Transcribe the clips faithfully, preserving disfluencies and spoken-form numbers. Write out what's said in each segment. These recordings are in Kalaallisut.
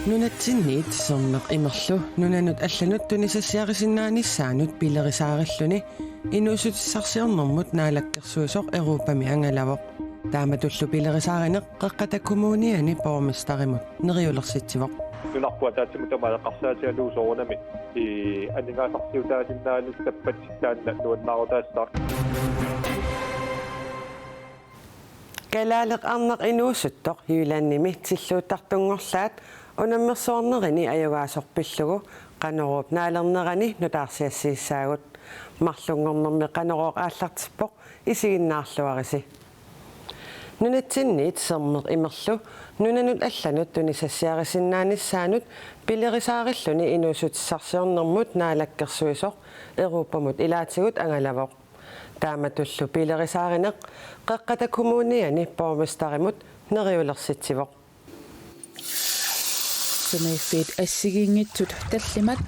Nunatsinniit Sermeq Imerlu nunanut allanut tunisassiarisinnaanissannut pilerisaarilluni inuussutissarsiornermut naalakkersuisoq Europami angalavoq. Taamatullu pilerisaarineq Qeqqata Kommuniani borgmesterimut neriulersitsivoq. Nunarput ataatsimut tamaat eqqarsaatigalugu soorunami, ii, aningaasarsiutaasinnaalissappat taanna nuannaarutaassaaq. Kalaaleq arnaq inuusuttoq Jyllandimi tilluuttartunngorlaat unammersuarnerini ajugaasoq pillugu Qanoruup naalernerani nutaarsiassiissaagut. Marlunngornermi Qanorooq aallartippoq, isiginnaarluarisi. Nunatsinniit Sermeq Imerlu nunanut allanut tunisassiarisinnaanissannut pilerisaarilluni inuussutissarsiornermut naalakkersuisoq Europamut ilaatigut angalavoq. Taamatullu pilerisaarineq Qeqqata Kommuniani borgmesterimut neriulersitsivoq. Sumiiffiit assigiinngitsut tallimat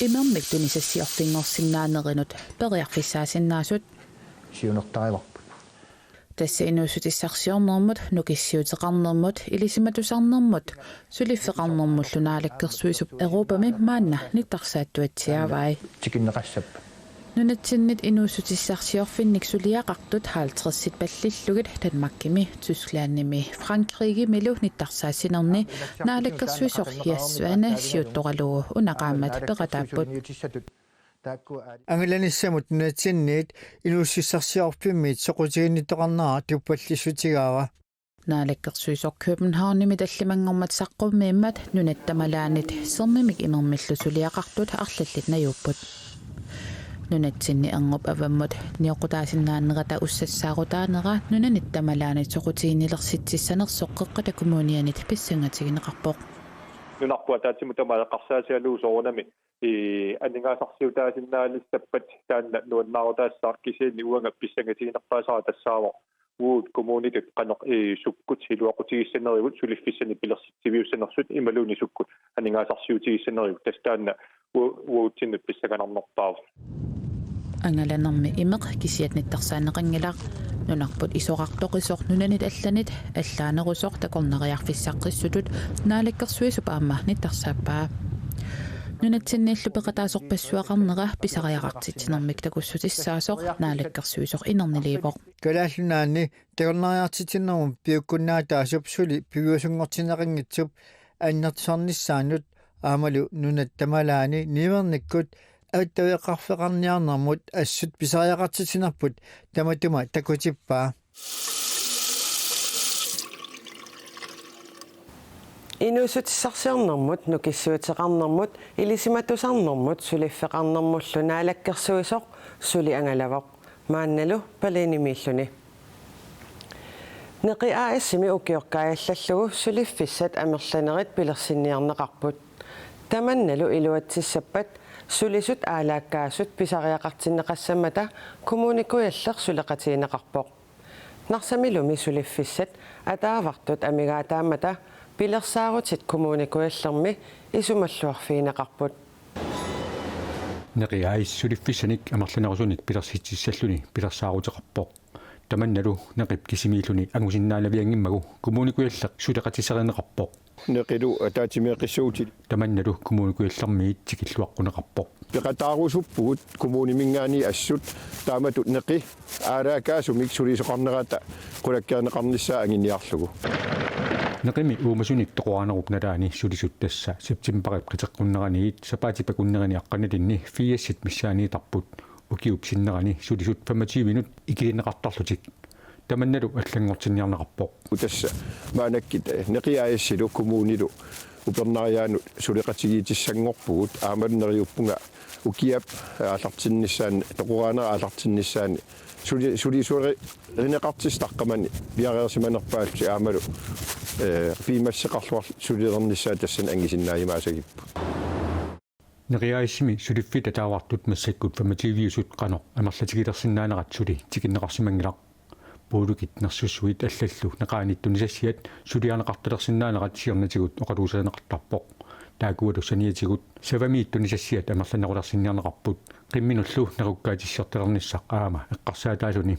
imermik tunisassiorfinngorsinnaanerinut periarfissaasinnaasut. Siunertarivarput. Tassa inuussutissarsiornermut, nukissiuteqarnermut, ilisimatusarnermut, suliffeqarnermullu naalakkersuisup Europami maanna nittarsaattuatsiaavai. Tikinneqassappat. Nunatsinnit inuussutissarsiorfinnik suliaqartut halvtredsit pallillugit Danmarkimi, Tysklandimi, Frankrigimilu nittarsaassinerni naalakkersuisoq Jens Svane siuttoralugu una qaammat peqataapput. Angalanissamut nunatsinniit inuussutissarsiorfimmiit soqutiginnittoqarnera tuppallissutigaara. Naalakkersuisoq Københavnimi tallimanngormat saqqummiimmat nunat tamalaanit sermimik imermillu suliaqartut arlallit najuupput. Nunatsinni erngup avammut nioqqutaasinnaanerata ussassaarutaanera nunanit tamalaanit soqutiginnilersitsissanersoq Qeqqata Kommunianit pissangatigineqarpoq. Nunarput ataatsimut tamaat eqqarsaatigalugu soorunami, ii, aningaasarsiutaasinnaalissappat taanna nuannaarutaassaaq, kisianni uanga pissangatiginerpaasara tassaavoq uagut kommunitut qanoq, ii, sukkut iluaqutigissanerigut suliffissanik pilersitsiviussanersut imaluunniit sukkut aningaasarsiutigissanerigut, tassa taanna u-, uagutsinnut pissanganarnerpaavoq. Angalanermi imeq kisiat nittarsaanneqanngilaq. Nunarput isorartoqisoq nunanit allanit allaanerusoq takornariarfissaqqissutut naalakkersuisup aamma nittarsaappaa. Nunatsinniillu peqataasorpassuaqarnera pisariaqartitsinermik takussutissaasoq naalakkersuisoq inerniliivoq. Kalaallit Nunaanni takornariartitsinermut piukkunnaataasup suli piviusunngortinneqanngitsup annertusarnissaanut aammalu nunat tamalaani niuernikkut attaveqarfeqarniarnermut assut pisariaqartitsinerput tamatuma takutippaa. Inuussutissarsiornermut, nukissiuteqarnermut, ilisimatusarnermut, suliffeqarnermullu naalakkersuisoq suli angalavoq. Maannalu Berlinimiilluni. Neqi A/S-imi ukioq kaajallallugu suliffissat amerlanerit pilersinniarneqarput. Tamannalu iluatsissappat sulisut aalaakkaasut pisariaqartinneqassammata Kommune Kujalleq suleqatigineqarpoq. Narsamilumi suliffissat ataavartut amigaataammata pilersaarutit Kommune Kujallermi isumalluarfigineqarput. Neqi A/S suliffissanik amerlanerusunik pilersitsissalluni pilersaaruteqarpoq. Tamannalu Neqip kisimiilluni angusinnaanavianngimmagu Kommune Kujalleq suleqatissarineqarpoq. Neqilu ataatsimeeqqissuutit. Tamannalu Kommune Kujallermiit tikilluaqquneqarpoq. Peqataarusuppugut kommuniminngaanniit assut, taamatut Neqi aalaakkaasumik sulisoqarnerata qulakkeerneqarnissaa anguniarlugu. Neqimi uumasunik toqoraanerup nalaani sulisut, tassa septembarip qiteqqunneraniit sapaatip akunnerini aqqanilinni firsit missaanniittarput, ukiup sinnerani sulisut femogtyvenut ikilinneqartarlutik. Tamannalu allanngortinniarneqarpoq. Tassa maannakkut Neqi A/S-ilu kommunilu upernariaanut suleqatigiittissanngorpugut, aammalu neriuppunga ukiap aallartinnissaanut, toqoraanera aallartinnissaanut suli-, sulisorineqartut taqqamani piareersimanerpaallutik aammalu, ee, piumassuseqarluarlutik sulilernissaat tassani angusinnaajumaasagipput. Neqi A/S-imi suliffit ataavartut massakkut femogtyveusut qanoq amerlatigilersinnaanerat suli tikinneqarsimanngilaq. Puulukit nersussuit allallu neqaanit tunisassiat suliarineqartalersinnaanerat siornatigut oqaluuserineqartarpoq. Taakkualu saniatigut savamiit tunisassiat amerlanerulersinniarneqarput, qimminullu nequkkaatissiortalernissaq aamma eqqarsaataaluni.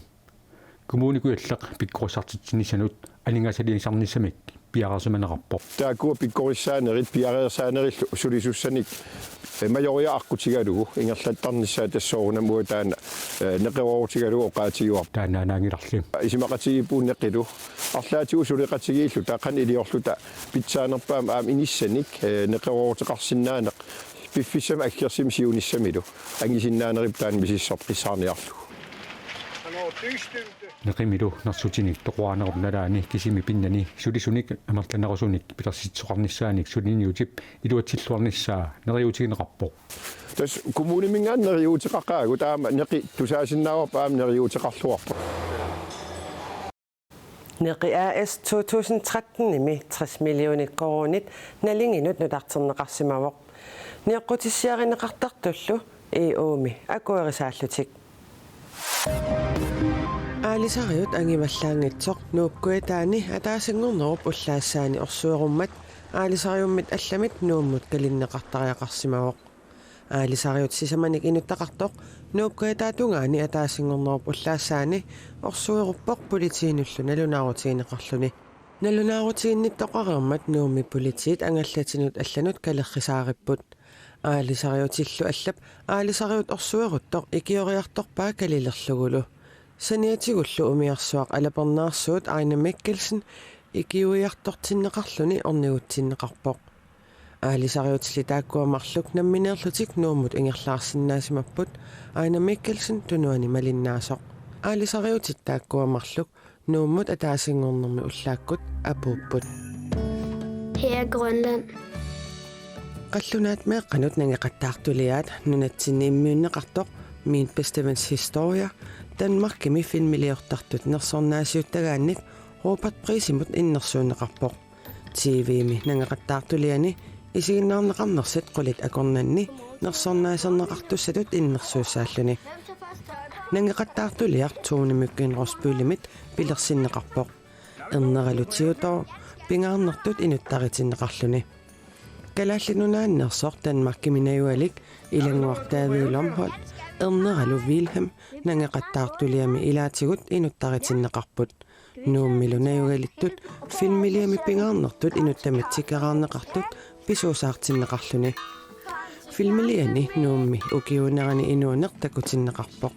Kommune Kujalleq pikkorissartitsinissanut aningaasaliisarnissamik piareersimaneqarpoq. Taakkua pikkorissaanerit piareersaanerillu sulisussanik, eh, Majoriaq aqqutigalugu ingerlattarnissaa tassa soorunami uanga taanna, eh, neqeroorutigalugu oqaatigaarput. Taannaanaanngilarli. Isumaqatigiippugut neqilu. Arlaatigut suleqatigiilluta qanoq iliorluta pitsaanerpaamik aamma inissanik, eh, neqerooruteqarsinnaaneq piffissami aggersumi siunissamilu angisinnaanerput taanna misissortoqassaarniarlugu. Neqimilu narsutinik toqoraanerup nalaani kisimi pinnani sulisunik amerlanerusunik pilersitsisoqarnissaanik suliniutip iluatsilluarnissaa neriuutigineqarpoq. Tassa kommuniminngaanniit neriuuteqaqaagut, taama neqi tusaasinnaavarput aamma neriuuteqarluarpoq. Neqi A/S to tusind tretten-imi tres millionit koruunit nalinginut nutarterneqarsimavoq. Nioqqutissiarineqartartullu E U-mi akuerisaallutik. Aalisariut angivallaanngitsoq Nuup Kujataani ataasinngornerup ullaassaani orsuerummat aalisariummit allamit Nuummut kalinneqartariaqarsimavoq. Aalisariut sisamanik inuttaqartoq Nuup Kujataatungaani ataasinngornerup ullaassaani orsueruppoq politiinullu nalunaarutigineqarluni. Nalunaarutiginnittoqareermat Nuummi politiit angallatinut allanut kalerrisaaripput. Aalisariutillu allap aalisariut orsueruttoq ikioriartorpaa kalilerlugulu. Saniatigullu umiarsuaq alapernaarsuut Aina Mikkelsen ikiuiartortinneqarluni ornigutsinneqarpoq. Aalisariutillit taakkua marluk nammineerlutik Nuummut ingerlaarsinnaasimapput, Aina Mikkelsen tunuani malinnaasoq. Aalisariutit taakkua marluk Nuummut ataasinngornermi ullaakkut apuupput. Her er Grønland. Qallunaat meeqqanut nangeqattaartuliaat nunatsinni immiunneqartoq Min bedste vens historie Danmarkimi filmiliortartut nersornaasiuttagaannik Robert Prisimut innersuunneqarpoq. T V-mi nangeqattaartuliani isiginnaarneqarnersut qulit akornanni nersornaaserneqartussatut innersuussaalluni. Nangeqattaartuliaq Tone Mygind Rosbølimit pilersinneqarpoq. Erneralu Theodor pingaarnertut inuttaritinneqarluni. Kalaallit Nunaanneersoq Danmarkimi najugalik Ilannguaq David Lumholt erneralu Wilhelm nangeqattaartuliami ilaatigut inuttaritinneqarput. Nuummilu najugalittut filmiliami pingaarnertut inuttamit tikeraarneqartut pisuusaartinneqarluni. Filmiliani Nuummi ukiuunerani inuuneq takutinneqarpoq.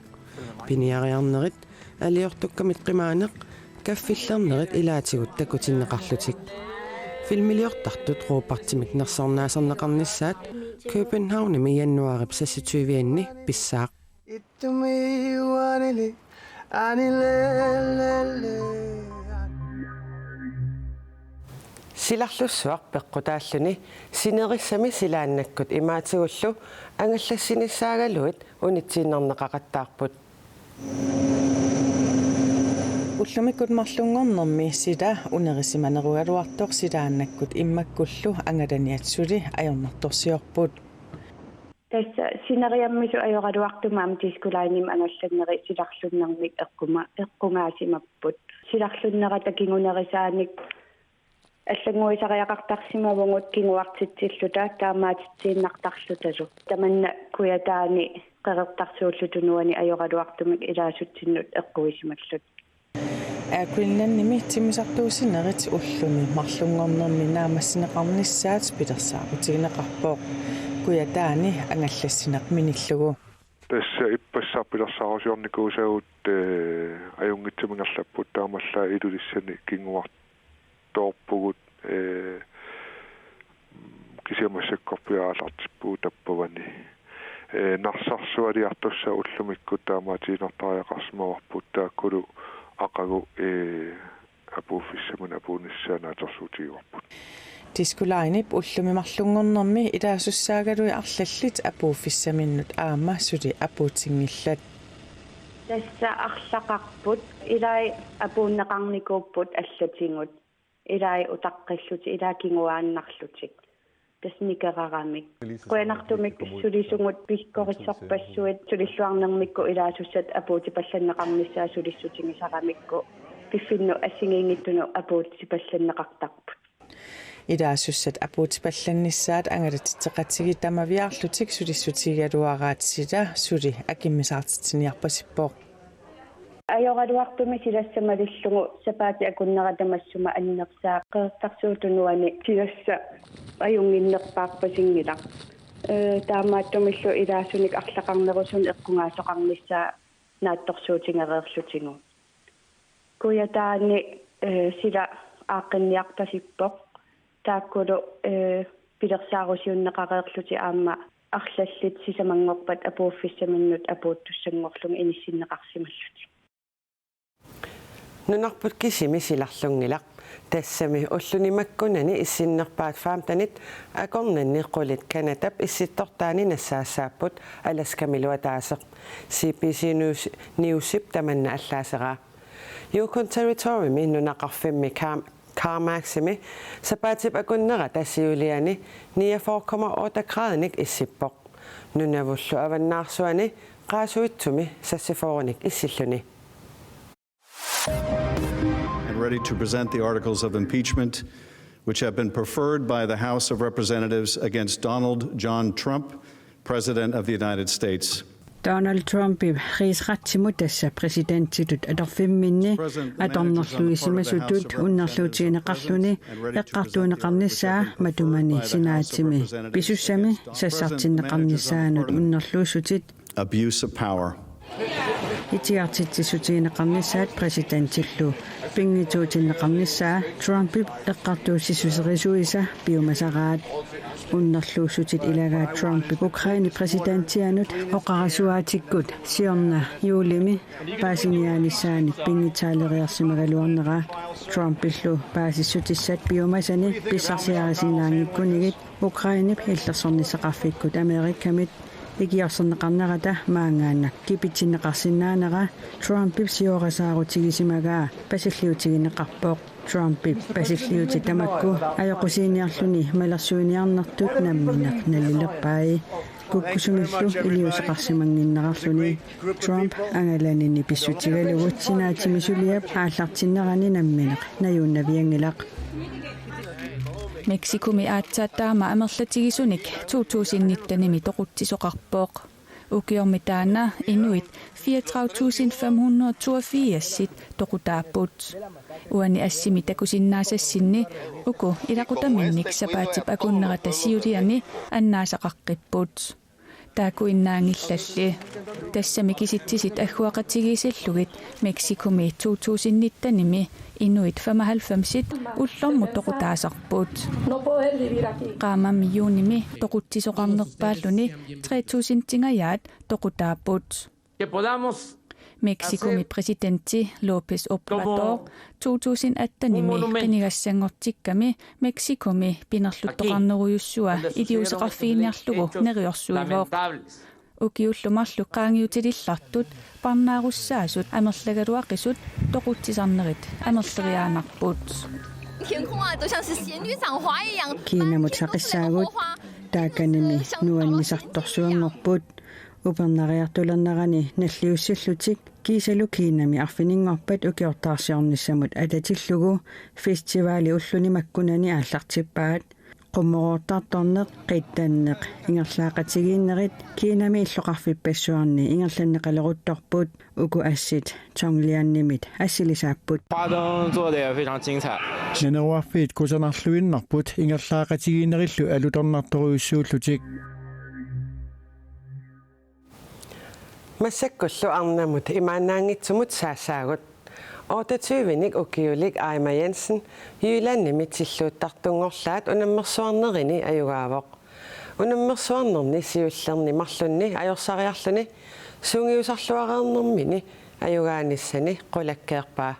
Piniariarnerit, aliortukkamit qimaaneq, kaffillernerit ilaatigut takutinneqarlutik. Filmiliortartut Robertimik nersornaaserneqarnissaat Københavnimi januaarip seksogtyve-anni pissaaq. Silarlussuaq peqqutaalluni sinerissami silaannakkut imaatigullu angallassinissaagaluit unitsiinnarneqaqattaarput. Ullumikkut marlunngornermi sila unerisimanerugaluartoq silaannakkut immakkullu angalaniat suli ajornartorsiorput. Tassa sineriammisut ajoraluartumik aamma Disco Linemi angallannerit silarlunnermik eqquma-, eqqugaasimapput. Silarlunnerata kingunerisaanik allannguisariaqartarsimavugut kinguartitsilluta taamaatitsiinnartarlutalu. Tamanna Kujataani Qeqertarsuullu Tunuani ajoraluartumik ilaasutsinnut eqquisimalluta. Air Greenlandimi timmisartuussinerit ullumi marlunngornermi naammassineqarnissaat pilersaarutigineqarpoq Kujataani angallassineq minillugu. Tassa ippassaq pilersaarusiornikuusagut, eh, ajunngitsumik ingerlapput, taamaallaat Ilulissani kinguartoorpugut, eh, kisianni massakkorpiaq aallartippugut tappavani. Eh, narsarsualiartussaq ullumikkut taamaatiinnartariaqarsimavarput, taakkulu aqagu, eh, apuuffissaminut apuunnissaat naatsorsuutigaarput. Disco Linep ullumi marlunngornermi ilaasussaagaluit arlallit apuuffissaminnut aamma suli apuutinngillat. Tassa arlaqarput, ilai apuunneqarnikuupput allatigut. Ilai utaqqillutik, ilai kinguaannarlutik. Tassa nikeraramik. Qujanartumik sulisugut pikkorissorpassuit, sulilluarnermikkut ilaasussat apuutipallanneqarnissaat sulissutigisaramikku piffinnut assigiinngitsunut apuutipallanneqartarput. Ilaasussat apuutipallannissaat angalatitseqatigiit tamaviaarlutik sulissutigigaluaraat sila suli akimmisaartitsiniarpasippoq. Ajoraluartumik silassa malillugu sapaatip akunnera tamassuma annersaaq Qeqertarsuup Tunuani silassa ajunnginnerpaarpasinngilaq. Ee, taamaattumillu ilaasunik arlaqarnerusunik eqqugaasoqarnissaa naatsorsuutigereerlutigu. Kujataani, ee, sila aaqqinniarpasippoq. Taakkulu, ee, pilersaarusiunneqareerlutik aamma arlallit sisamanngorpat apuuffissaminnut apuuttussanngorlugit inissinneqarsimallutik. Nunarput kisimi silarlunngilaq. Tassami ulluni makkunani issinnerpaat femtenit akornanni qulit Canadap issittortaani nassaassaapput Alaskamilu ataaseq. C B C News, Newsip tamanna allaaseraa. Yukon Territorymi nunaqarfimmi Kam-, Karmaximi sapaatip akunnerata siuliani niogfyrre komma otte graadinik issippoq. Nunavullu avannaarsuani qaasuitsumi seksogfyrrenik issilluni. And ready to present the articles of impeachment, which have been preferred by the House of Representatives against Donald John Trump, President of the United States. Donald Trumpip Rigsretsimut, tassa præsidentitut atorfimminni atornerluisimasutut, unnerluutigineqarluni eqqartuunneqarnissaa matumani senaatimi pisussami sassartinneqarnissaanut unnerluussutit. Abuse of power. Itigartitsissutigineqarnissaat præsidentillu pinngitsuutinneqarnissaa Trumpip eqqartuussissuserisuisa piumasaraat. Unnerluussutit ilagaat Trumpip Ukrainep præsidentianut oqarasuaatikkut siorna juulimi paasiniaanissaannik pinngitsaaleriarsimagaluarnera. Trumpillu paasissutissat piumasani pissarsiarisinnaanngikkunigit Ukrainep illersornissaqarfikkut Amerikamit ikiorserneqarnerata maanngaannaq kipitsinneqarsinnaanera Trumpip sioorasaarutigisimagaat pasilliutigineqarpoq. Trumpip pasilliutit tamakku ajoqusiiniarluni malersuiniarnertut nammineq nalilerpai. Kukkusumillu iliuuseqarsimannginnerarluni. Trump angalanini pissutigalugu senaatimi suliap aallartinnerani nammineq najuunnavianngilaq. Mexicomi aatsaat taama amerlatigisunik to tusind nittenimi toqutsisoqarpoq. Ukiormi taanna inuit fireogtredive tusind fem hundrede toogfirsit toqutaapput. Uani assimi takusinnaasassinni uku ilaqutaminnik sapaatip akunnerata siuliani annaasaqaqqipput. Taakkuinnaanngillalli. Tassami kisitsisit agguaqatigiissillugit Mexicomi to tusind nittenimi inuit femoghalvfemsit ullormut toqutaasarput. Qaamammi juunimi toqutsisoqarnerpaalluni tre tusindingajaat toqutaapput. Mexicomi præsidenti López Obrador to tusind attenimi qinigassanngortikkami Mexicomi pinerluttoqarnerujussua iliuuseqarfiginiarlugu neriorsuivoq. Ukiullu marluk qaangiutilillartut parnaarussaasut amerlagaluaqisut toqutsisarnerit amerleriaannarput. Kiinamut saqissaagut, taakkanimi nuannisartorsuanngorput. Upernariartulernerani nalliussillutik kiisalu Kiinami arfininngorpat ukiortaarsiornissamut atatillugu festivali ulluni makkunani aallartippaat. Qummoroortartorneq, qittanneq, ingerlaaqatigiinnerit Kiinami illoqarfippassuarni ingerlanneqaleruttorput. Uku assit Tonglianimit assilisaapput. 花灯做得也非常精彩。 Naneruarfiit kusanarluinnarput ingerlaaqatigiinnerillu alutornartorujussuullutik. Massakkullu arnamut imaannaanngitsumut saassaagut. Otteogtyvenik ukiulik Aima Jensen Jyllandimi tilluuttartunngorlaat unammersuarnerini ajugaavoq. Unammersuarnerni siullerni marlunni ajorsariarluni sungiusarluareernermini ajugaanissani qulakkeerpaa.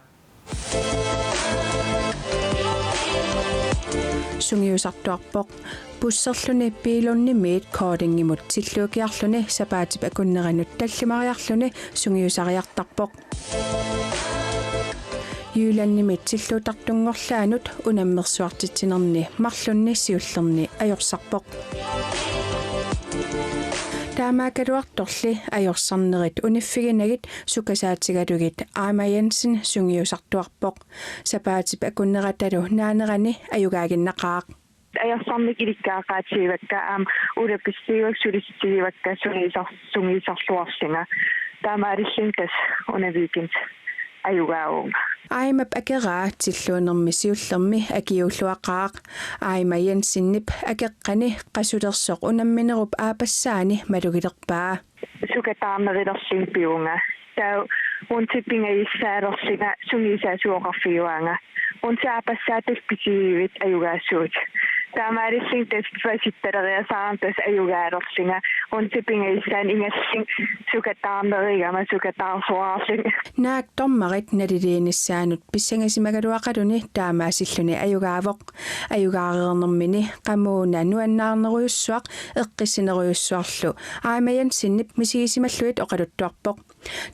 Sungiusartuarpoq. Busserluni Billundimiit Koldingimut tilluukiarluni sapaatip akunneranut tallimariarluni sungiusariartarpoq. Jyllandimi tilluuttartunngorlaanut unammersuartitsinerni marlunni siullerni ajorsarpoq. Taamaakkaluartorli ajorsarnerit uniffiginagit sukasaatigalugit Aima Jensen sungiusartuarpoq. Sapaatip akunneratalu naanerani ajugaaginnaqaaq. Ajorsarneq ilikkagaqaatigivakka aamma ulapissuivakka sulissutigivakka sungiusar-, sungiusarluarlunga. Taamaalilluni tassa una weekend ajugaavunga. Aimap akeraa tilluunnermi siullermi akiuulluaqaaq. Aima Jensenip akeqqani qasulersoq unamminerup aappassaani malugilerpaa. Sukataarnerulerlunga pivunga. Taava runde pingajussaalersarlunga sungiusaasoqarfigaanga. Runde aappassaattut pisigivit ajugaasugut. Taamaalilluni tassa pasittaleriasaarama tassa ajugaalerlunga. Runde pingajussaanngilanga sukataarnerugama sukataarsuaarlunga. Naak dommerit naliliinissaannut pissangasimagaluaqaluni taamaasilluni ajugaavoq. Ajugaareernermini qamuuna nuannaarnerujussuaq eqqissinerujussuarlu Aima Jensenip misigisimallugit oqaluttuarpoq.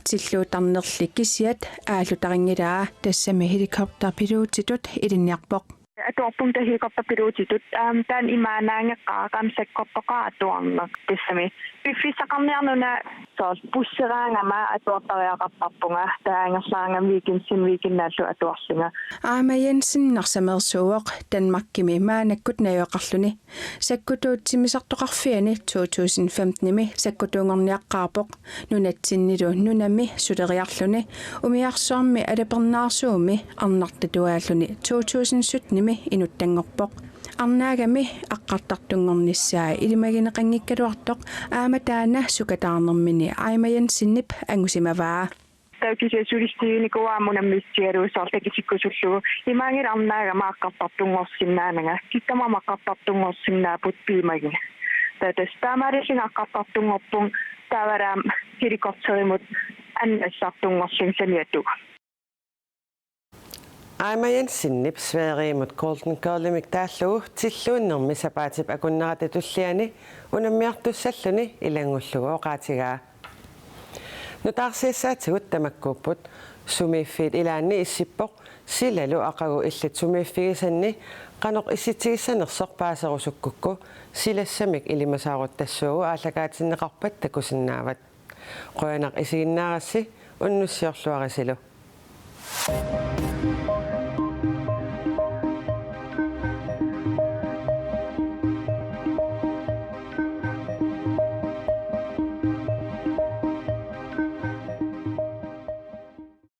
Tilluuttarnerli kisiat aallutarinngilaa, tassami helikopterpilotitut ilinniarpoq. Atuarpunga helikopterpilotitut, aam, taanna imaannaanngikkaluarpoq, aam, sakkortooqaaq atuarneq, tassami piffissaqarniarnuna soorlu busseraangama atuartariaqartarpunga, taava angerlarama weekendimi weekendillu atuarlunga. Aima Jensen arsaarneruvoq Danmarkimi maannakkut najugaqarluni. Sakkutuut timmisartoqarfianni to tusind femtenimi sakkutuunngorniaqqaarpoq. Nunatsinnilu nunami suleriarluni umiarsuarmi alapernaarsuummi arnartatuaalluni to tusind syttenimi inuttanngorpoq. Arnaagami aqqartartunngornissaa ilimagineqanngikkaluartoq aamma taanna sukataarnermini Aima Jensenip angusimavaa. Taava kisianni sulistiinikuuara unammisutigalugu soorlu takutikkusullugu. Imaanngilaq arnaagama aqqartartunngorsinnaananga. Kikkut aamma aqqartartunngorsinnaapput piumagunarpoq. Taava tassa taamaalillunga aqqartartunngorpunga taavalu aamma helikopterimut annassartunngorlunga saniatigut. Aima Jensenip Sverigemut Golden Girlimik taallugu tilluunnermi sapaatip akunnerata tulliani unammiartussalluni ilanngullugu oqaatigaa. Nutaarsiassaatigut tamakkuupput. Sumiiffiit ilaanni issippoq, silalu aqagu illit sumiiffigisanni qanoq issitsigissaanersoq paaserusukkukku silassamik ilimasaaruttassuugut aallakaatinneqarpat takusinnaavat. Qujanaq isiginnaarassi, unnussiorluarisilu.